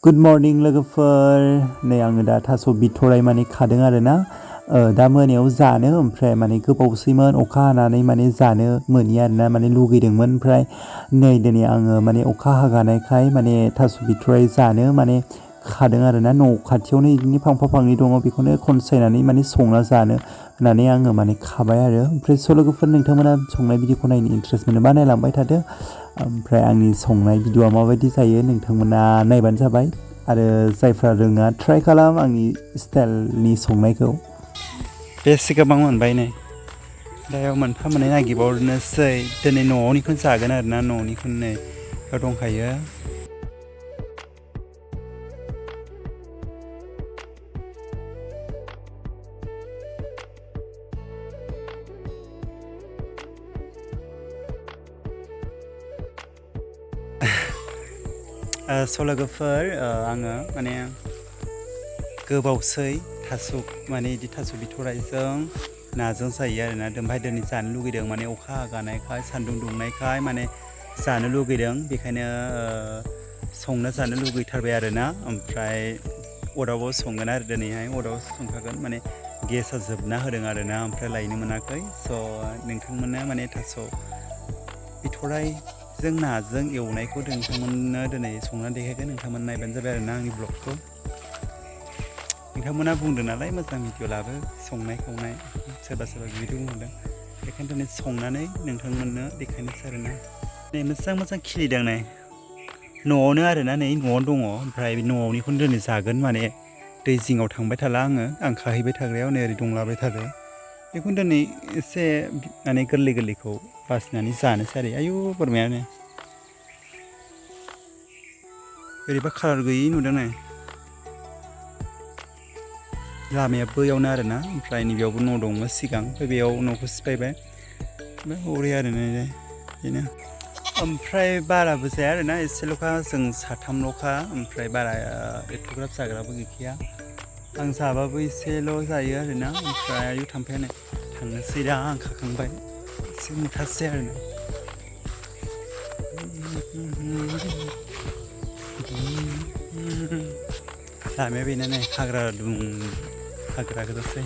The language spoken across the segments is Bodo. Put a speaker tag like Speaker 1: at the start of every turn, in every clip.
Speaker 1: Good morning लोगोफोर नै आङो दा थास' बिथराइ माने खादों आरोना दा मोनायाव जानो ओमफ्राय माने गोबावसैमोन अखा हानानै माने जानो मोनि आरोना माने लुगैदोंमोन ओमफ्राय नै दिनै आङो माने अखा हागानायखाय माने थास' बिथराइ जानो माने खादों आरोना न' खाथियावनो बिदिनो फांफा फांनै दङ बेखौनो खनसायनानै माने संना जानो होननानै आङो माने खाबाय आरो ओमफ्राय स' लोगोफोर नोंथांमोना संनाय भिडिअखौ नायनो इन्ट्रेस्ट मोनोबा नायलांबाय थादो ओमफ्राय आंनि संनाय भिडिअआ माबायदि जायो नोंथांमोना नायबानो जाबाय आरो जायफ्रा रोङा ट्राइ खालाम आंनि स्टाइलनि संनायखौ बेसे गोबां मोनबाय नै दा मोनफा मोननै नागिरबावनोसै दिनै न'निखौनो जागोन आरोना न'निखौनो नै बेयाव दंखायो स' लोगोफोर आङो माने गोबावसै थास' माने बिदि थास' बिथराइजों नाजों जायो आरोना ओमफ्राय दिनै जानो लुगैदों माने अखा हागानायखाय सान्दुं दुंनायखाय माने जानो लुगैदों बेखायनो संनो जानो लुगैथारबाय आरोना ओमफ्राय अरावबो संगोन आरो दिनैहाय अराव संखागोन माने गेसआ जोबना होदों आरोना ओमफ्राय लायनो मोनाखै स' नोंथांमोना माने थास' बिथराइजों नाजों एवनायखौ नोंथांमोननो दिनै संनानै देखायगोन नोंथांमोन नायबानो जाबाय आरोना आंनि ब्लगखौ नोंथांमोना बुंदों नालाय मोजां भिडिअ लाबो संनाय खावनाय सोरबा सोरबा बिदि बुंदों बेखायनो दिनै संनानै नोंथांमोननो देखायनोसै आरोना नै मोजां खिलिदों नै न'आवनो आरोना नै न'आवनो दङ ओमफ्राय न'आवनिखौनो दिनै जागोन माने दै जिङाव थांबाय थाला आं खाहैबाय थाग्रायाव नै ओरै दंलाबाय थारो बेखौनो दिनै एसे माने गोरलैखौ बासिनानै जानोसै आरो आयु बोरमायानो बोरैबा कालार गैयि नुदों नै लामाया बैयावनो आरोना ओमफ्राय नैबेयावबो न' दंमोन सिगां ओमफ्राय बेयाव न'खौ सिफायबाय ओमफ्राय हरै आरोना बेनो ओमफ्राय बाराबो जाया आरोना एसेल'खा जों साथामल'खा ओमफ्राय बारा एथ'ग्राब जाग्राबो गैखाया आं जाबाबो एसेल' जायो आरोना ओमफ्राय आयु थाम्फैयानो थांनोसै दा आं खाखांबाय एसे मुथासै आरोना लामाया बेनो नै हाग्रा गोजासै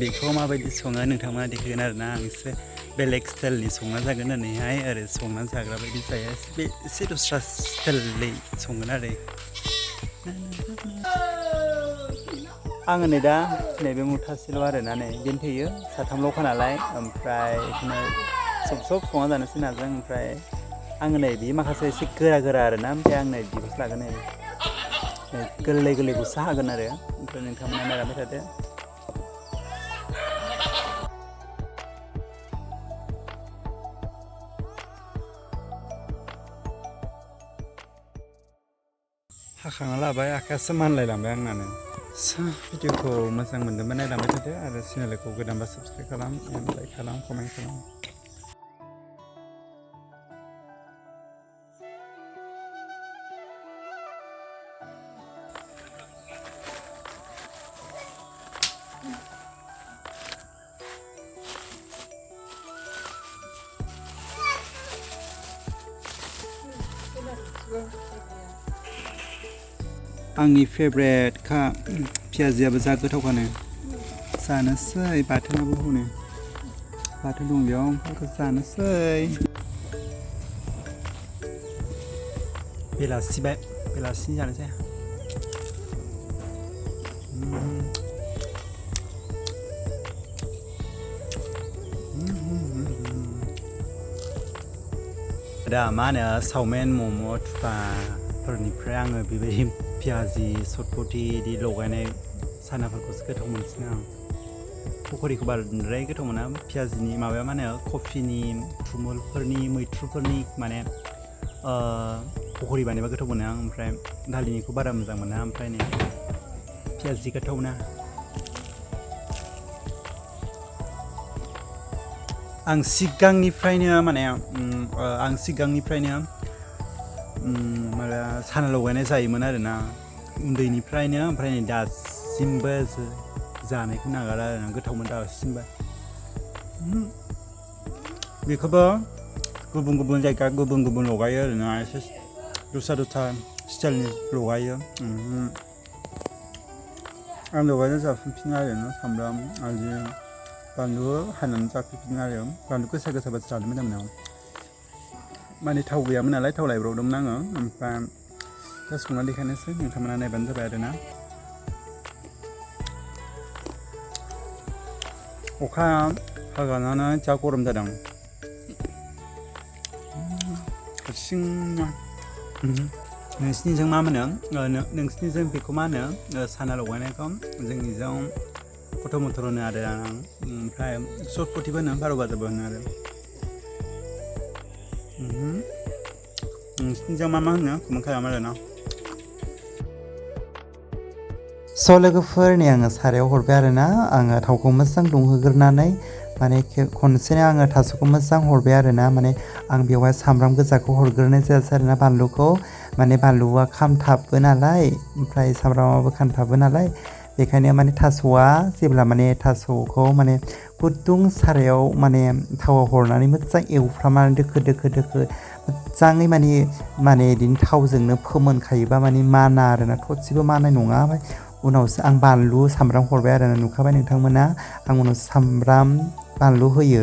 Speaker 1: बेखौ माबायदि सङो नोंथांमोना देखायगोन आरोना आं एसे बेलेग स्टाइलनि संना जागोन होननानैहाय ओरै संनानै जाग्रा बायदि जाया एसे दस्रा स्टाइलै संगोन आरो आङो नै दा नैबे मुथासेल' आरोना नै बेनो थैयो साथामल'खा नालाय ओमफ्राय बेखौनो सब संना जानोसै नाजों ओमफ्राय आङो नै बे माखासे एसे गोरा आरोना ओमफ्राय आं नै बिखौसो लागोन नै गोरलैखौसो हागोन आरो ओमफ्राय नोंथांमोना नायलांबाय थादो हाखांना लाबाय आखायासो मानलायलांबाय आंनानो भिडिअखौ मोजां मोनदोंबा नायलांबाय थादो आरो चेनेलखौ गोदानबा साबस्क्राइब खालाम लाइक खालाम कमेन्ट खालाम आंनि फेभरेटखा पियाजियाबो जा गोथावखानो जानोसै बाथोनाबो हनै बाथोन दं बेयाव बेखौ जानोसै बेलासि जानोसै दा मा होनो चावमिन मम' थुफाफोरनिफ्राय आङो बेबायदि पियाजि सटपटि बिदि लगायनाय सानाफोरखौसो गोथाव मोनसिनो आं पकरिखौ बांद्राय गोथाव मोना पियाजिनि माबाया मा होनो कफिनि थुमुलफोरनि मैथ्रुफोरनि माने पकरि बानायबा गोथाव मोनो आं ओमफ्राय दालिनिखौ बारा मोजां मोना ओमफ्राय नै पियाजि गोथाव ना आं सिगांनिफ्रायनो माबा साना लगायनाय जायोमोन आरोना उन्दैनिफ्रायनो ओमफ्राय नै दासिमबो जानायखौ नागारा आरोना गोथाव मोन दासिमबो बेखौबो
Speaker 2: गुबुन जायगा गुबुन लगायो आरोना एसे दस्रा स्टाइलनि लगायो आं लगायना जाफिनफिनो आरोना सामब्राम हाइजें बानलु हानानै जाफिनफिनो आरो बानलु गोसा जानो मोजां मोनो माने थाव गैयामोन नालाय थाव लायब्रबदोंमोन आङो ओमफ्राय दा संना देखायनोसै नोंथांमोना नायबानो जाबाय आरोना अखा हागानानै जा गरम जादों हारसिंनो नोंसिनिजों मा होनो नोंसिनिजों बेखौ मा होनो साना लगायनायखौ जोंनिजों गथ' मथर होनो आरो आं ओमफ्राय सटपटिबो होनो 12 बाजाबो होनो आरो नोंसिनिजों मा होनो कमेन्ट खालाम आरोना
Speaker 1: स' लोगोफोर नै आङो सारायाव हरबाय आरोना आङो थावखौ मोजां दुंहोग्रोनानै माने खनसेनो आङो थास'खौ मोजां हरबाय आरोना माने आं बेवहाय सामब्राम गोजाखौ हरग्रोनाय जायासै आरोना बानलुखौ माने बानलुआ खामथाबो नालाय ओमफ्राय सामब्रामाबो खामथाबो नालाय बेखायनो माने थास'आ जेब्ला माने थास'खौ माने गुदुं सारायाव माने थावाव हरनानै मोजां एवफ्रामनानै दोखो मोजाङै माने बिदिनो थावजोंनो फोमोनखायोबा माने माना आरोना थरसेबो माननाय नङा ओमफ्राय उनावसो आं बानलु सामब्राम हरबाय आरोना नुखाबाय नोंथांमोना आं उनाव सामब्राम बानलु होयो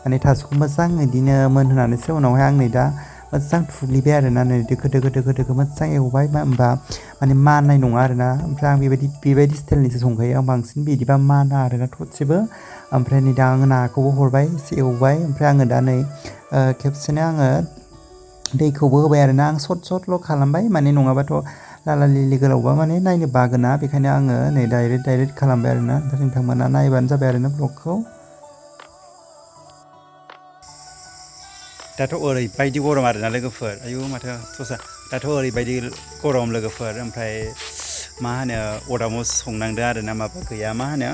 Speaker 1: माने थास'खौ मोजां बिदिनो मोनहोनानैसो उनावहाय आं नै दा मोजां थुग्लिबाय आरोना नै दोखो मोजां एवबाय होमबा माने माननाय नङा आरोना ओमफ्राय आं बेबायदि स्टाइलनिसो संखायो आं बांसिन बिदिबा माना आरोना थरसेबो ओमफ्राय नै दा आङो नाखौबो हरबाय एसे एवबाय ओमफ्राय आङो दा नै खेबसेनो आङो दैखौबो होबाय आरोना आं सर्टल' खालामबाय माने नङाबाथ' लाला लिलि गोलावबा माने नायनो बागोना बेखायनो आङो नै डाइरेक्ट खालामबाय आरोना नोंथांमोना नायबानो जाबाय आरोना ब्लगखौ
Speaker 2: दाथ' ओरैबायदि गरम आरोना लोगोफोर आयु माथो दस्रा दाथ' ओरैबायदि गरम लोगोफोर ओमफ्राय मा होनो अरदाबाव संनांदों आरोना माबा गैया मा होनो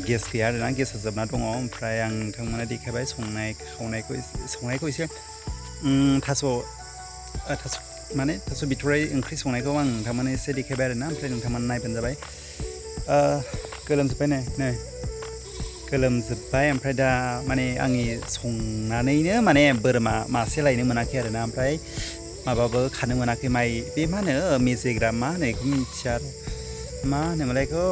Speaker 2: गेस गैया आरोना गेसा जोबना दङ ओमफ्राय आं नोंथांमोना देखायबाय संनायखौ एसे थास' बिथराइ ओंख्रि संनायखौ आं नोंथांमोना एसे देखायबाय आरोना ओमफ्राय नोंथांमोना नायबानो जाबाय गोलोमजोब्बाय नै गोलोमजोब्बाय ओमफ्राय दा माने आंनि संनानैनो माने बोरमा मासे लायनो मोनाखै आरोना ओमफ्राय माबाबो खानो मोनाखै माइ बे मा होनो मेजेग्रा मा होनो बेखौ मिथिया आरो मा होनोमोनलाय बेखौ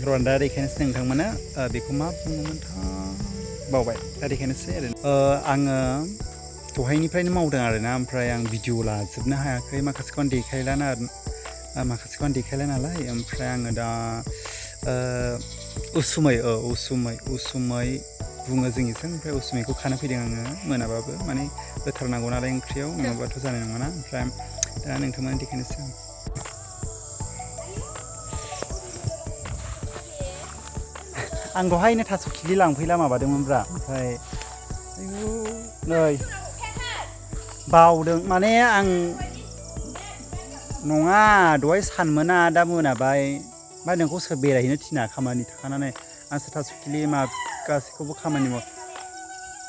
Speaker 2: रन्दा देखायनोसै नोंथांमोना बेखौ मा बुङोमोनथाय बावबाय दा देखायनोसै आरो आङो दहायनिफ्रायनो मावदों आरोना ओमफ्राय आं भिडिअ लाजोबनो हायाखै माखासेखौ आं देखायला नालाय ओमफ्राय आङो दा उसुमै बुङो जोंनिजों ओमफ्राय उसुमैखौ खानो फैदों आङो मोनाबाबो माने होथारनांगौ नालाय ओंख्रियाव नङाबाथ' जानाय नङाना ओमफ्राय दा नोंथांमोना देखायनोसै आं दहायनो थास' खिलि लांफैला माबादोंमोनब्रा ओमफ्राय नै बावदों माने आं नङा दहाय सानमोना दा मोनाबाय मा नोंखौ सोर बेरायहैनो थिना खामानि थाखानानै आंसो थास' खिलि गासैखौबो खामानि माव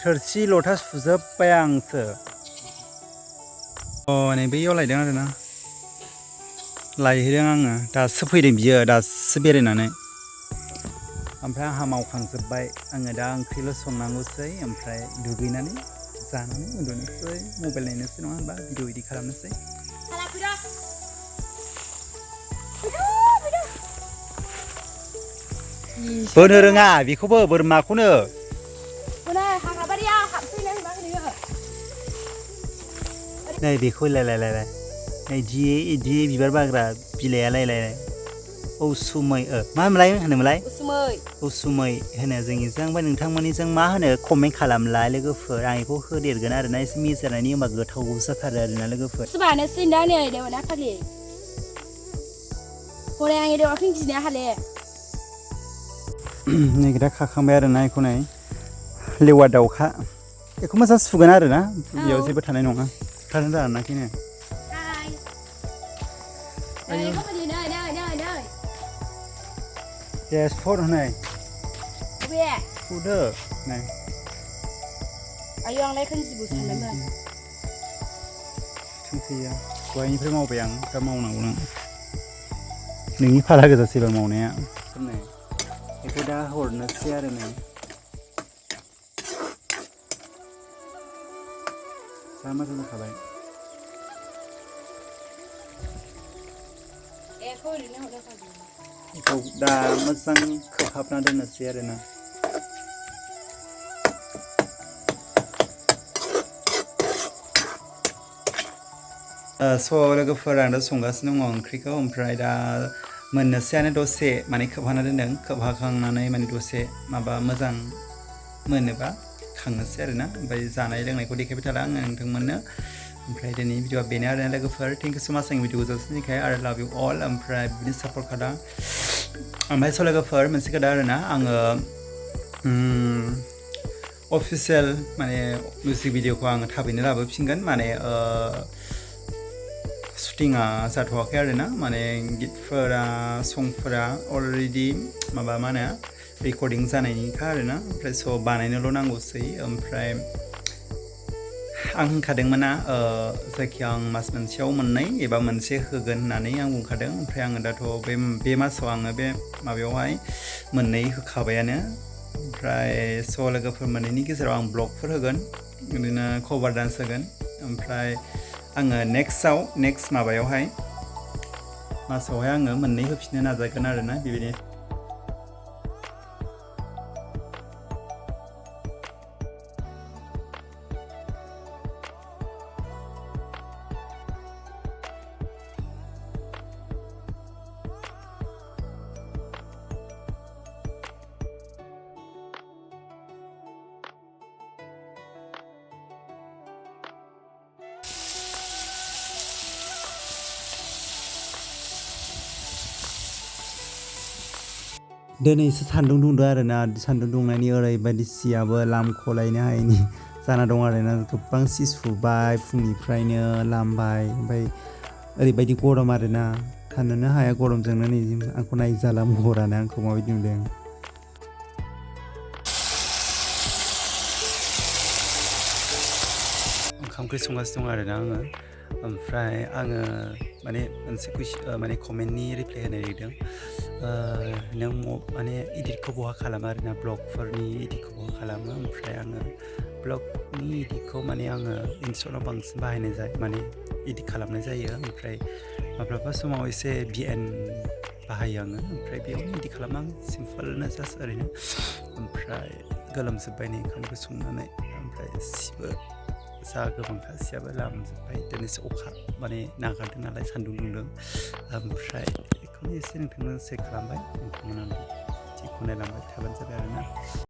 Speaker 2: थोरसि लथा सुजोब्बाय आंसो नै बैयाव लायदों आरोना लायहैदों आङो दासो फैदों बियो दासो बेरायनानै ओमफ्राय आंहा मावखांजोब्बाय आङो दा ओंख्रिल' संनांगौसै ओमफ्राय दुगैनानै जानानै उन्दुनोसै मबाइल नायनोसै नङा होनबा भिडिअ इदिट खालामनोसै बोनो रोङा बेखौबो बोरमाखौनो नै बेखौ लाय नै इदि बिबार बारग्रा बिलाइया लाय उसुमै मा होनोमोनलाय उसुमै होनो जोंनिजों ओमफ्राय नोंथांमोननिजों मा होनो कमेन्ट खालामलाय लोगोफोर आं बेखौ होदेरगोन आरोना एसे मिजानायनि होमबा गोथाव जाथारो आरोना लोगोफोर नैग्रा खाखांबाय आरोना बेखौ नै लेवा दाउखा बेखौ मोजां सुगोन आरोना बेयाव जेबो थानाय नङा खारनो रानाखैनो Dashboard này. Phụ đỡ này.
Speaker 3: Ayong lấy khăn gì buồn lắm rồi.
Speaker 2: Trong khi quay màu bèn cái màu nào nữa. Đừng pha ra cái gì bằng màu này ạ. Cái này. Cái đã hột nó xe rồi này. जा मोजां जाखाबाय बेखौ दा मोजां खोबहाबना दोननोसै आरोना स' लोगोफोर आं दा संगासिनो दङ ओंख्रिखौ ओमफ्राय दा मोननोसैयानो दसे माने खोबहाना दोनदों खोबहाखांनानै माने दसे माबा मोजां मोनोबा खांनोसै आरोना ओमफ्राय जानाय लोंनायखौ देखायबाय थाला आङो नोंथांमोननो ओमफ्राय दिनै भिडिअआ बेनो आरोना लोगोफोर थेंक इउ स' माच आंनि भिडिअखौ जोबसिनखाय आरो लाभ इउ अल ओमफ्राय बिदिनो सापर्ट खालाम ओमफ्राय स' लोगोफोर मोनसे खोथा आरोना आङो अफिसियेल माने मिउजिक भिडिअखौ आङो थाबैनो लाबोफिनगोन माने शुटिंआ जाथ'वाखै आरोना माने गितफोरा संफोरा अलरेडि माबा मा होनो रेकर्डिं जानायनिखा आरोना ओमफ्राय स' बानायनोल' नांगौसै ओमफ्राय आं होनखादोंमोन ना जायखिया आं मास मोनसेयाव मोननै एबा मोनसे होगोन होननानै आं बुंखादों ओमफ्राय आङो दाथ' बे मासाव आङो बे माबायावहाय मोननै होखाबायानो ओमफ्राय स' लोगोफोर मोननैनि गेजेराव आं ब्लगफोर होगोन बिदिनो कभार डान्स होगोन ओमफ्राय आङो नेक्स्ट माबायावहाय मासावहाय आङो मोननै होफिननो नाजागोन आरोना बेबायदि
Speaker 1: दिनैसो सान्दुं दुंदों आरोना सान्दुं दुंनायनि ओरैबायदि सियाबो लामख'लायनो हायैनि जाना दं आरोना गोबां सि सुबाय फुंनिफ्रायनो लामबाय ओमफ्राय ओरैबायदि गरम आरोना थानोनो हाया गरमजोंनो नै आंखौ नायजाला महरानो आंखौ माबायदि नुदों ओंखाम ओंख्रि संगासिनो दं आरोना आङो ओमफ्राय आङो माने मोनसे माने कमेन्टनि रिप्लाइ होनाय लिरदों नों माने इडिटखौ बहा खालामो आरोना ब्लगफोरनि इडिटखौ बहा खालामो ओमफ्राय आङो ब्लगनि इडिटखौ माने आङो इनस्टलाव बांसिन बाहायनाय जायो माने इडिट खालामनाय जायो ओमफ्राय माब्लाबा समाव एसे VN बाहायो आङो ओमफ्राय बेयावनो इडिट खालामो आं सिम्पोलनो जास्ट ओरैनो ओमफ्राय गोलोमजोब्बाय नै ओंखामखौ संनानै ओमफ्राय सिबो जा गोबांथार सियाबो लामजोब्बाय दिनैसो अखा माने नागारदों नालाय सान्दुं दुंदों ओमफ्राय बेखौनो एसे नोंथांनो सेयार खालामबाय नोंथांमोना थिखौ नायलांबाय थाबानो जाबाय आरोना